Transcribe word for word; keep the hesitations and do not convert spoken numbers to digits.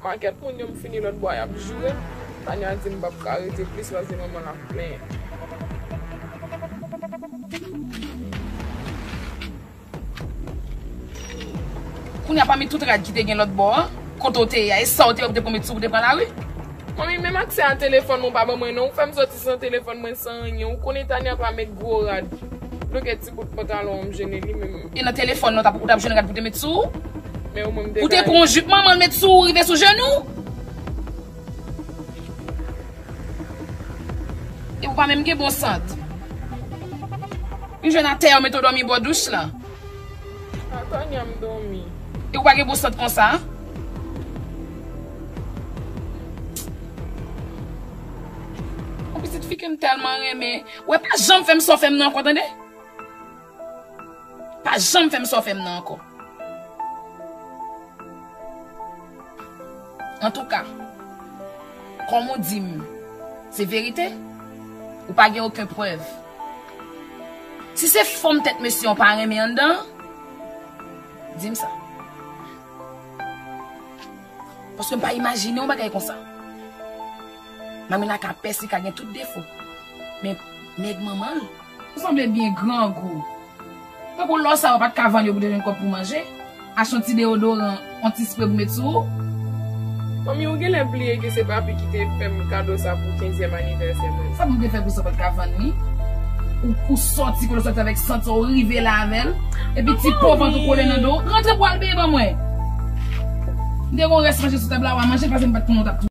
Makèt moun yo, m fini lòt bò a, y ap joure m. Tania di m p ap ka rete plis paske manman l ap plenyen. Kounye a pami tout rad ki te gen lòt bò an, kote w te ye a, e sa w te ye w te pran met sou ou te pran lari? Manmi, menm aksè a telefòn mwen ou pa ban mwen non, ou fè m soti san telefòn mwen, san anyen, ou konnen Tania pa met gwo rad. Donk e ti bout pantalon an m jwenn li menm. E nan telefòn nan ou t ap, ou t ap jwenn rad pou te met sou ou? Men ou mwen m te... Ou te pran yon jip manman l met sou ou rive sou jenou? E ou pa menm gen bon sant. Ou jwenn atè yo mete w dòmi bò douch lan. Atò nyam dòmi. E ou pa gen bon sant konsa? Yon pitit fi ke m tèlman renmen. Wè pa janm fè m sa w fè m nan ankò tande. Pa janm fè m sa w fè m nan ankò. Antouka, kòm ou di m se verite, ou pa gen okenn prèv. Si se fòm tèt mesye an pa renmen anndan an, di m sa. Paske m pa imajine yon bagay konsa. Mamina ka pès, li ka gen tout defo. Men nèg manman l. Ou sanble byen grangou. Tankou lò sa yo pa t ka vann yo pou te jwenn kòb pou manje. Achte yon ti deodoran, yon ti spre pou met sou ou. Manmi, ou genlè bliye ke se papi ki te fè m kado sa pou kenzyèm anivèsè mwen. Sa pou m te fè pou sa w pa t ka vann li? Ou, ou sòti kote w sòti avèk sant sa, ou rive la avè l. Epi ti po vant ou kole nan do w. Rantre pou w al benyen ban mwen. M te gen yon rès manje sou tab la, w a manje l paske m pa t konnen w t ap